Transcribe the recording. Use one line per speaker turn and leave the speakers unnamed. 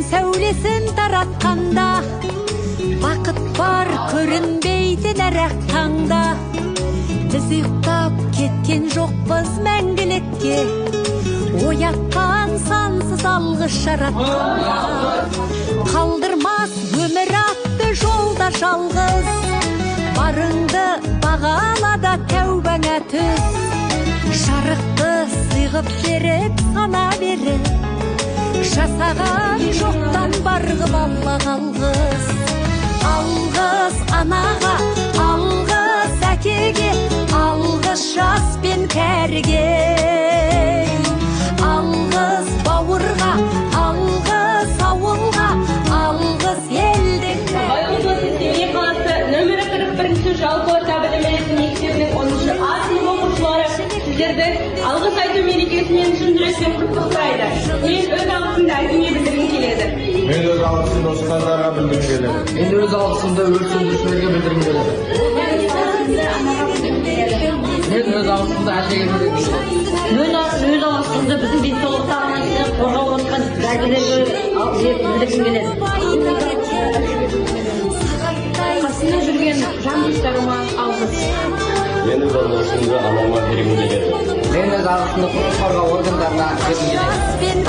Күн сәулесін таратқанда, бақыт бар көрінбейтін әр ақ таңда. Біз ұйықтап кеткен жоқпыз мәңгілікке, оятқан сансыз алғыс жаратқанға. Қалдырмас өмір атты жолда жалғыз, барыңды бағала да тәубаңа түс. Жарықты сыйғып беріп, сана беріп, жасаған жоқтан бар ғып Аллаға алғыс. Алғыс анаға, алғыс әкеге, алғыс жас пен кәріге, алғыс бауырға, алғыс ауылға, алғыс елдің.
Абай облысы, Семей қаласы, нөмірі 41 жалпы орта білім беретін мектебінің 10 А сынып оқушылары сіздерді алғыс айту мерекесімен шын жүректен құттықтайды. Мен өз алғысымды әкеме білдіргім келеді.
Мен өз алғысымды ұстаздарға білдіргім келеді.
Мен өз алғысымды өрт сөндірушілерге білдіргім келеді. Мен өз алғысымды әжеге білдіргім келеді.
Мен өз алғысымды біздің денсаулық сақтауын қорғап отқан дәрігерлерге білдіргім келеді.
Қасымда жүрген жан достарыма алғыс.
Мен өз алғысымды анама бергім келеді.
Мен өз алғысымды құқық қорғау органдарына бергім келеді.
Жас пен